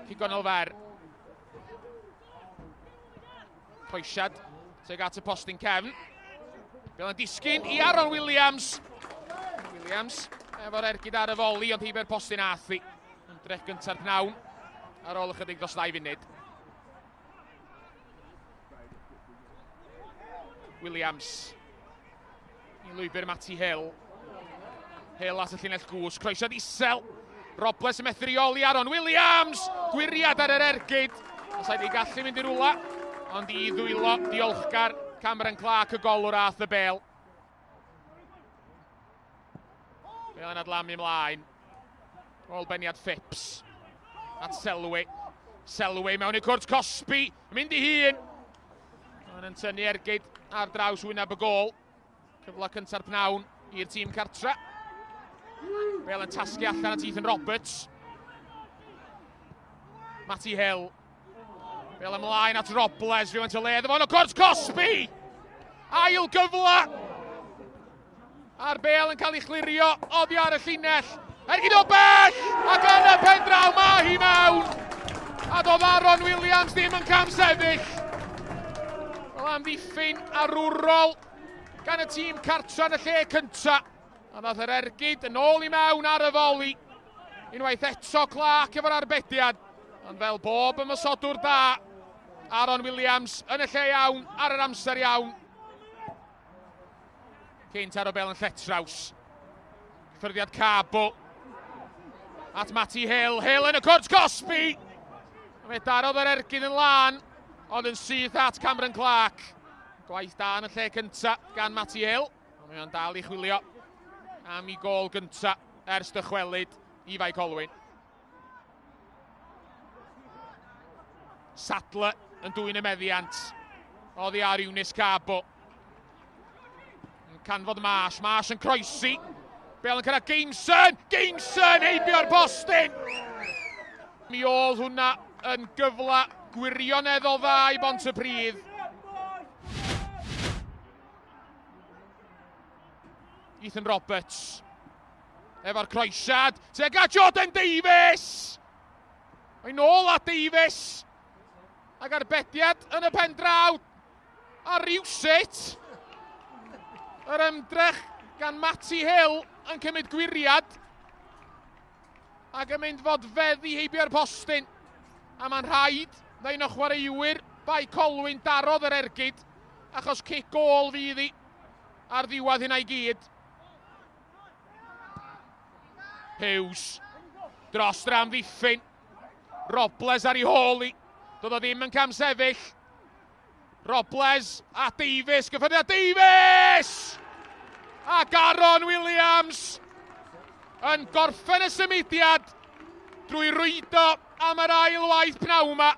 Cic gornel fer. Croesiad tuag at y postyn cefn. Bel yn disgyn i Aaron Williams. Williams efo'r ergyd ar y foli, ond heibio'r postyn ath hi. Ymdrech gynta'r pnawn ar ôl ychydig dros ddau funud. Williams i lwybr Matty Hill. Hill at y llinell gwrs, croesiad isel. Robles yn methu reoli Aaron Williams! Gwiriad ar yr ergyd. Os wedi gallu mynd i rwla, ond i ddwylo diolchgar Cameron Clark y golwr ath y bel. Bel yn adlamu ymlaen. Ôl beniad Phipps. At Selway. Selway mewn i cwrt Cosby. Mynd i hun. Mae'n yn tynnu ergyd ar draws wyneb y gôl. Cyfle cynta'r pnawn i'r tîm cartra. Bel yn tasgu allan at Ethan Roberts. Matty Hill. Bel ymlaen at Robles, rhywfaint o le iddo fo, o cwrt Cosby! Ail gyfle! A'r bel yn cael ei chlirio oddi ar y llinell. Ergyd o bell! Ac yn y pen draw mae hi mewn! A doedd Aaron Williams ddim yn camsefyll. Wel amddiffyn arwrol gan y tîm cartra yn y lle cynta. A ddath yr ergyd yn ôl i mewn ar y foli. Unwaith eto Clark efo'r arbediad. Ond fel bob ymosodwr da, Aaron Williams yn y lle iawn, ar yr amser iawn. Cyn taro bel yn lletraws. Cyffyrddiad Cabo. At Matty Hill. Hill yn y cwrt cosbi! Fe darodd yr ergyd yn lân, ond yn syth at Cameron Clark. Gwaith da yn y lle cynta gan Matty Hill. Ond mae o'n dal i chwilio am ei gôl gynta ers dychwelyd i Fae Colwyn. Sadler yn dwyn y meddiant. Oddi ar Eunice Cabo. Yn canfod Marsh. Marsh yn croesi. Bel yn cyrraedd Gameson. Gameson heibio'r postyn. Mi oedd hwnna yn gyfle gwirioneddol dda i Bontypridd. Ethan Roberts. Efo'r croesiad. Tuag at Jordan Davies! Mae'n ôl at Davies. Ac arbediad yn y pen draw. A rywsut, yr ymdrech gan Matty Hill yn cymryd gwiriad ac yn mynd fod feddi heibio'r postyn. A mae'n rhaid na un o chwaraewyr Bae Colwyn darodd yr ergyd achos cic gôl fydd hi ar ddiwedd hynna i gyd. Hughes dros yr amddiffyn. Robles ar ei hôl i. Doedd o ddim yn camsefyll. Robles a Davies, gyffyrddiad Davies! Ac Aaron Williams yn gorffen y symudiad drwy rwydo am yr ail waith pnawn yma.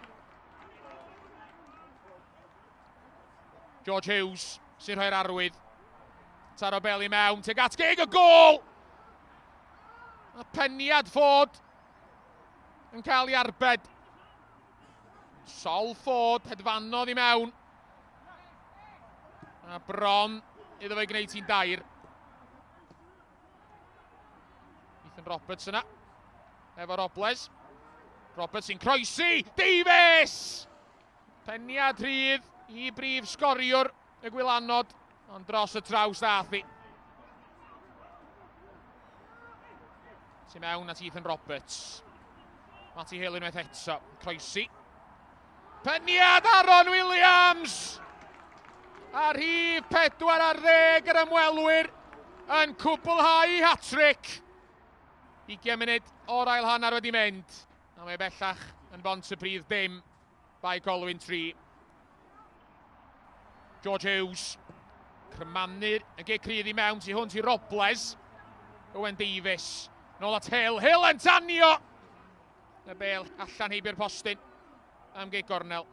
George Hughes sy'n rhoi'r arwydd. Taro bel i mewn, tuag at geg y gôl! A peniad Ford yn cael ei arbed. Sol Ford hedfanodd i mewn. A bron iddo fe gwneud hi'n dair. Ethan Roberts yna. Efo Robles. Roberts sy'n croesi. Davies! Peniad rhydd i brif sgoriwr y Gwylanod. Ond dros y traws ddath hi. Tu mewn at Ethan Roberts. Matty Hill unwaith eto. Croesi. Peniad Aaron Williams! A rhif 4 ar ddeg yr ymwelwyr yn cwblhau hat-trick. 20 munud o'r ail hanner wedi mynd. A mae bellach yn bont y pridd dim. Bae Colwyn 3. George Hughes. Crymannu'r y gic rhydd i mewn tu hwnt i Robles. Owen Davies. Nôl at Hill. Hill yn tanio! Y bel allan heibio'r postyn am gic gornel.